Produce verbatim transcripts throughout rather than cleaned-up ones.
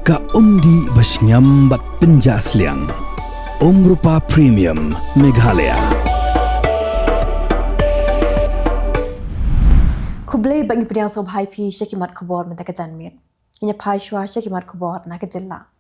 Ka umdih ba shngiam bad pynjah sliang. Umrupa Premium Meghalaya. Khublei bad ngi pdiang sngewbha ïa phi sha ki mat khubor mynta ka janmiet. Ngin ïa phai shuwa sha ki mat khubor na ka jylla.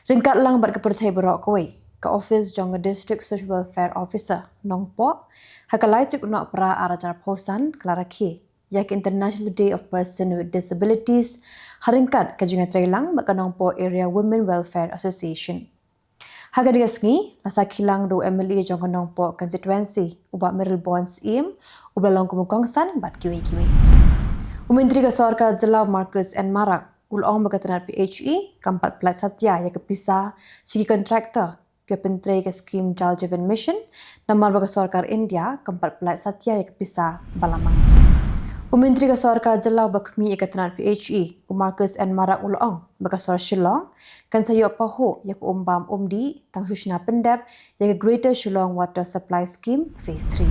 Ryngkat lang bad ka pyrthei baroh kawei, ka office jong ka District Social Welfare Officer Nongpoh, ha ka lai tarik u Nohprah ar hajar arphew san ka la rakhe ïa ka International Day of Person with Disabilities, ha ryngkat ka jingïatreilang bad ka Nongpoh Area Women Welfare Association. Ha kane ka sngi, la sakhi lang da u M L A jong ka Nongpoh Constituency, u Bah Mayralborn Syiem, uba la long kum u kongsan bad kiwei kiwei. U Myntri ka Sorkar Jylla Marcuise N Marak, u la ong ba ka tnat P H E kam pat pyllait satia ïa ka pisa sha ki contractor kiba pyntrei ïa ka skhim Jal Jeevan Mission, namar ba ka sorkar India kam pat pyllait satia ïa ka pisa ba la mang. U Myntri ka Sorkar Jylla uba khmih ïa ka tnat P H E, u Marcuise N Marak, u la ong ba ka sor Shillong kan sa ïoh pahuh ïa ka um bam um dih tang shu shna pyndep ïa ka Greater Shillong Water Supply Scheme Phase three.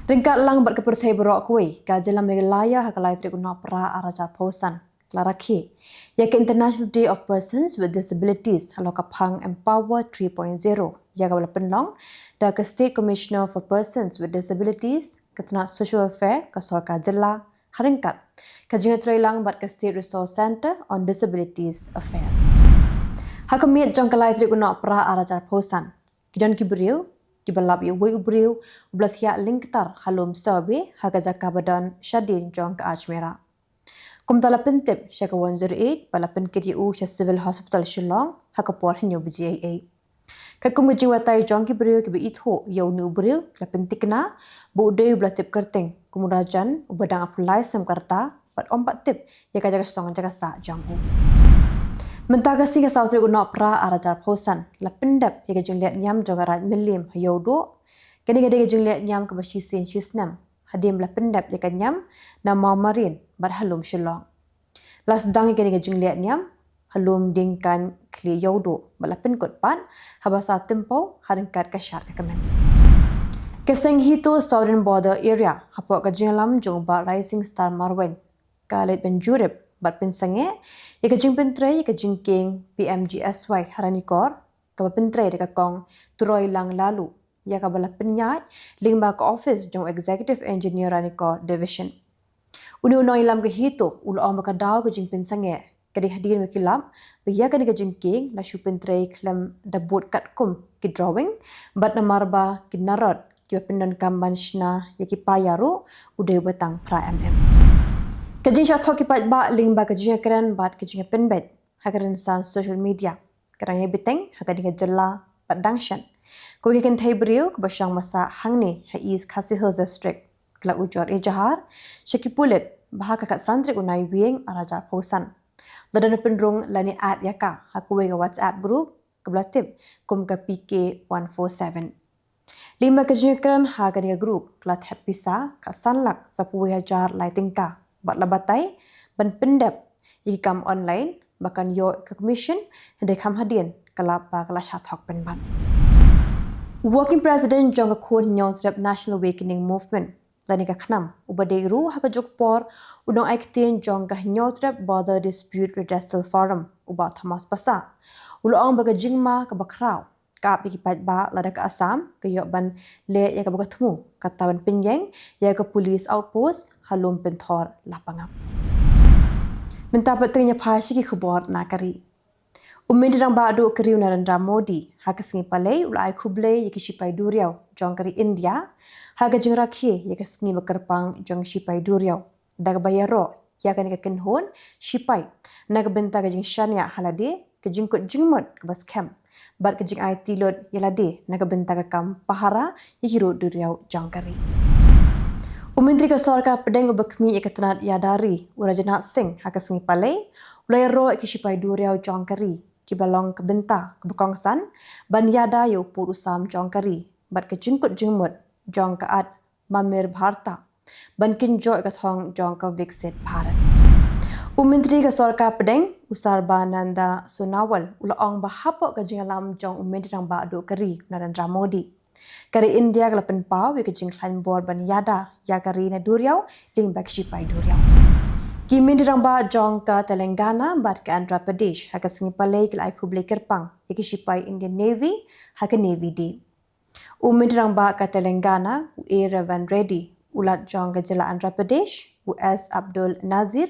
Ryngkat lang bad ka pyrthei baroh kawei, ka jylla Meghalaya ha ka lai tarik u Nohprah ar hajar arphew san ka la rakhe ïa ka International Day of Persons with Disabilities halor ka phang Empower three point zero, ïa kaba la pynlong da ka State Commissioner for Persons with Disabilities, ka tnat Social Welfare ka sorkar jylla, ha ryngkat ka jingïatreilang bad ka State Resource Centre on Disabilities Affairs. Ha ka miet jong ka lai tarik u Nohprah ar hajar arphew san, ki don ki briew kiba lap ïa uwei u briew uba la thiah lyngktar ha lum Sawbe, ha ka jaka ba don shadien jong ka Ajmera. Kumta la pyntip sha ka one zero eight bad la pynkit ïa u sha Civil Hospital Shillong ha ka por hynñiew baje eiei. Katkum ka jingbatai jong ki briew kiba ithuh ïa une u briew, la pynthikna ba u dei uba la tip kyrteng kum u Rajan, uba dang arphew lai snem ka rta bad ym pat tip ïa ka jaka shong jaka sah jong u. Mynta ka sngi ka saw tarik u Nohprah ar hajar arphew san, la pyndep ïa ka jingleh niam jong ka Raid Mylliem ha Ïewduh. Kane ka dei ka jingleh niam kaba shisien shisnem hadien ba la pyndep ïa ka niam na Mawmarine bad ha lum Shillong. La sdang ïa kane ka jingleh niam ha lum Diengkaiñ Khlieh Ïewduh bad la pynkut pat haba saw tympew ha ryngkat ka shad ka kmen. Ka seng HITO Southern Border Area, hapoh ka jingïalam jong u Bah Rising Star Marwein, ka leit ban jurip bad pynsangeh ïa ka jingpyntrei ïa ka jingkieng P M G S Y ha Ranikor, kaba pyntrei da ka kong Troilang Laloo, ïa kaba la pynïaid lyngba ka office jong u Executive Engineer Ranikor Division. Une u nongïalam ka HITO u la ong ba ka daw ka jingpynsangeh ka dei hadien ba ki lap ba ïa kane ka jingkieng la shu pyntrei khlem da bud katkum ki drawing bad namar ba ki narod kiba pyndonkam ban shna ïa ki paia ruh u dei uba tang phra mm. Ka jingshah thok ki paidbah lyngba ka jingïakren bad ka jingïapynbeit ha ka rynsan social media ka dang ïai bteng ha kane ka jylla bad dang shen. Kawei ka kynthei briew kaba shong ba sah hangne ha East Khasi Hills District ka la ujor ejahar sha ki pulit ba ha ka khatsan tarik u Naiwieng ar hajar arphew san, la don pynrung lane add ïa ka ha kawei ka WhatsApp group kaba la tip kum ka P K one four seven. Lyngba ka jingïakren ha kane ka group, ka la thep pisa khatsan lak saphew wei hajar lai tyngka bad la batai ban pyndep ïa ki kam online ba kan ïoh ka commission, hynrei kham hadien ka lap ba ka la shah thok pynban. Working President jong ka Khun Hynñiewtrep National Awakening Movement lane ka KHNAM, uba dei ruh ha kajuh ka por u nongai ktien jong ka Hynñiewtrep Border Dispute Redressal Forum, u Bah Thomas Passah, u la ong ba ka jingma kaba khraw ka ap ïa ki paidbah lada ka Assam ka ïoh ban leh ïa kaba ka thmu, kata ban pynïeng ïa ka police outpost ha lum Pynthor Lapangap. Mynta pat to ngin ïa phai sha ki khubor na ka ri. U Myntri Rangbah Duh ka ri u Narendra Modi ha ka sngi Palei u la ai khublei ïa ki shipai duriaw jong ka ri India ha ka jingrakhe ïa ka sngi ba kyrpang jong ki shipai duriaw, da kaba ïaroh ïa kane ka kynhun shipai na ka bynta ka jingshaniah ha lade, ka jingkut jingmut kaba skhem bad ka jingaiti lut ïa lade na ka bynta ka kam pahara ïa ki rud duriaw jong ka ri. U Myntri ka Sorkar Pdeng uba khmih ïa ka tnat ïada ri, u Rajnath Singh, ha ka sngi Palei u la ïaroh ïa ki shipai duriaw jong ka ri kiba long ka bynta kaba kongsan ban ïada ïa u pud u sam jong ka ri bad ka jingkut jingmut jong ka Atmanirbharta ban kynjoh ïa ka thong jong ka Viksit Bharat. U Myntri ka Sorkar Pdeng, u Sarbananda Sonowal, u la ong ba hapoh ka jingïalam jong u Myntri Rangbah Duh ka ri, Narendra Modi, ka ri India ka la pynpaw ïa ka jingkhlaiñ bor ban ïada ïa ka ri na duriaw lyngba ki shipai duriaw. Ki myntri rangbah jong ka Telangana bad ka Andhra Pradesh ha ka sngi Palei ki la ai khublei kyrpang ïa ki shipai Indian Navy ha ka Navy Day. U myntri rangbah ka Telangana, u A Revan Reddy, u Lat jong ka jylla Andhra Pradesh, u S Abdul Nazir,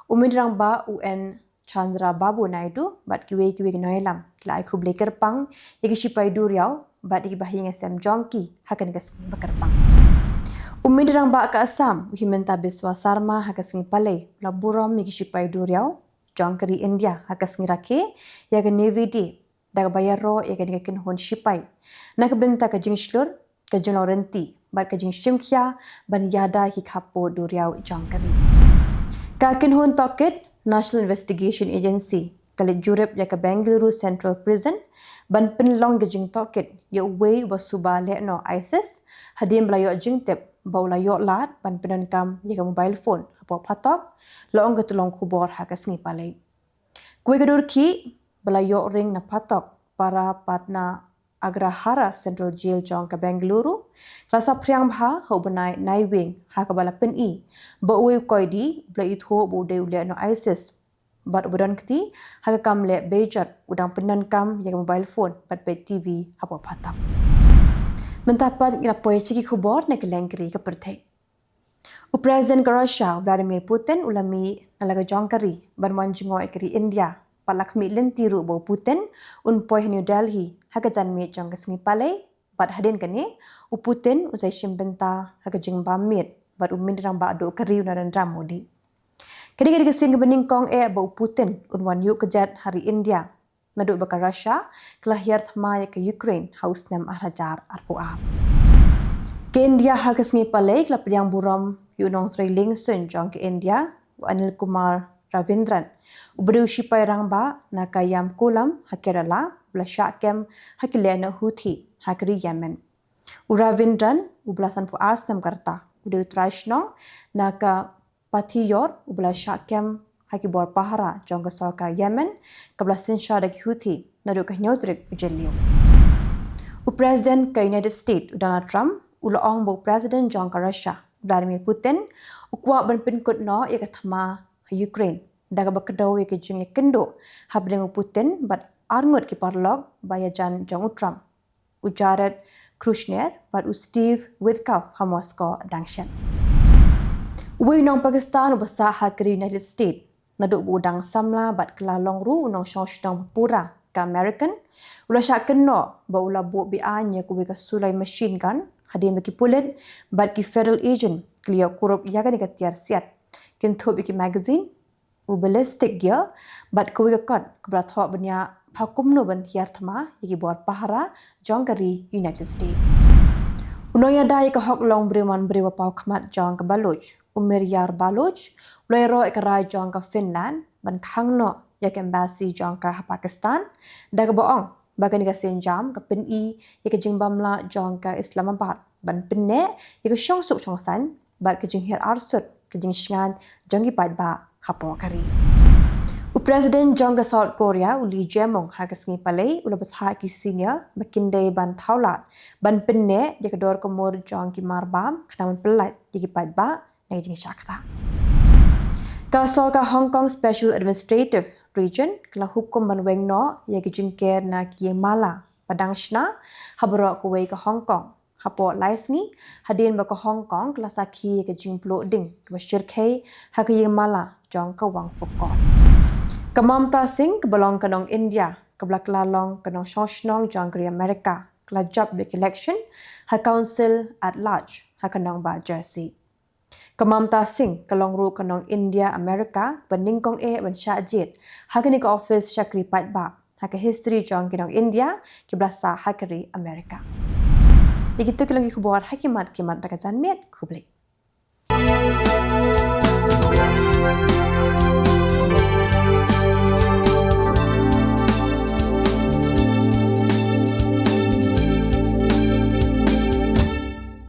u myntri rangbah u N Chandrababu Naidu bad kiwei kiwei ki nongïalam ki la ai khublei kyrpang ïa ki shipai duriaw bad ïa ki bahaïing hasem jong ki ha kane ka sngi bakyrpang. U myntri rangbah ka Assam, u Himanta Biswa Sarma, ha ka sngi Palei u la burom ïa ki shipai duriaw jong ka ri India ha ka sngi rakhe ïa ka Navy Day da kaba ïaroh ïa kane ka kynhun shipai na ka bynta ka jingshlur, ka jinglong rynti bad ka jingshim khia ban ïada ïa ki khappud duriaw jong ka ri. Ka kynhun tohkit National Investigation Agency ka leit jurip ïa ka Bengaluru Central Prison ban pynlong ka jingtohkit ïa uwei uba suba lehnoh ISIS hadien ba la ïoh jingtip ba u la ïoh lad ban pyndonkam ïa ka mobile phone hapoh phatok, la ong ka tyllong khubor ha ka sngi Palei. Kawei ka dur khih ba la ïoh ring na phatok para Patna Agrahara Central Jail jong ka Bengaluru ka la saphriang bha ha u bnai Naiwieng ha kaba la pyni ba uwei u koidi ba la ithuh ba u dei u lehnoh ISIS bad uba don kti ha ka kam leh bejot u dang pyndonkam ïa ka mobile phone bad peit TV hapoh phatok. Mynta pat ngi la poi sha ki khubor na ka lyngkri ka pyrthei. U President ka Russia, u Vladimir Putin, u la mih na la ka jong ka ri ban wan jngoh ïa ka ri India. Bad la khmih lynti ruh ba u Putin un poi ha New Delhi ha ka janmiet jong ka sngi Palei, bad hadien kane u Putin un sa ïashim bynta ha ka jingbam miet bad u Myntri Rangbah Duh ka ri, u Narendra Modi. Kane ka dei ka sien kaba nyngkong eh ba u Putin un wan ïuh kjat ha ri India naduh ba ka Russia ka la hiar thma ïa ka Ukraine ha u snem ar hajar arphew ar. Ka India ha ka sngi Palei ka la pdiang burom ïa u nongtrei liengsuiñ jong ka India, u Anil Kumar Ravindran, uba dei u shipai rangbah na ka Yamkulam ha Kerala, uba la shah kem ha ki lehnoh Houthi ha ka ri Yemen. U Ravindran, uba la sanphew ar snem ka rta, u dei u trai shnong na ka Pathiyot, uba la shah kem ha ki bor pahara jong ka sorkar Yemen kaba la synshar da ki Houthi naduh ka hynñiew tarik u Jylliew. U President ka United States, u Donald Trump, u la ong ba u President jong ka Russia, Vladimir Putin, u kwah ban pynkut noh ïa ka thma ha Ukraine da kaba kdew ïa ka jingïakynduh hapdeng u Putin bad arngut ki paralok ba ïajan jong u Trump, u Jared Kushner bad u Steve Witkoff ha Moscow dang shen. Uwei u nong Pakistan uba sah ha ka ri United States naduh ba u dang samla bad ka la long ruh u nongshong shnong pura ka American, u la shah kynnoh ba u la buh beaiñ ïa kawei ka suloi machine gun hadien ba ki pulit bad ki federal agent ki la ïoh kurup ïa kane ka tiar siat, kynthup ïa ki magazine, u ballistic gear bad kawei ka kot kaba la thoh bniah ba kumno ban hiar thma ïa ki bor pahara jong ka ri United States. U nongïada ïa ka hok long briew man briew ba paw khmat jong ka Baloch, u Miryar Baloch, u la ïaroh ïa ka rai jong ka Finland ban khang noh ïa ka embassy jong ka ha Pakistan da kaba ong ba kane ka sienjam ka pyni ïa ka jingbamla jong ka Islamabad ban pynneh ïa ka shongsuk shongsaiñ bad ka jinghiar arsut ka jingshngaiñ jong ki paidbah hapoh ka ri. U President jong ka South Korea, u Lee Jae-myung, ha ka sngi Palei u la bthah ki senior ba kin dei ban thaw lad ban pynneh ïa ka dor kamur jong ki marbam khnang ban pyllait ïa ki paidbah na ka jingshah ktah. Ka sorkar Hong Kong Special Administrative Region ka la hukum ban weng noh ïa ka jingker na ki ïing mala ba dang shna ha baroh kawei ka Hong Kong hapoh lai sngi hadien ba ka Hong Kong ka la sakhi ïa ka jingpluh ding kaba shyrkhei ha ka ïing mala jong ka Wang Fukon. Ka Mamta Singh kaba long ka nong India kaba la kylla long ka nongshong shnong jong ka ri America ka la jop ïa ka election ha Council at Large ha ka nongbah Jersey. Ka Mamta Singh ka long ruh ka nong India America ba nyngkong eh ban shah jied ha kane ka office shakri paidbah ha ka history jong ki nong India kiba la sah ha ka ri America. Ïa kito ki long ki khubor ha ki mat ki mat da ka janmiet. Khublei.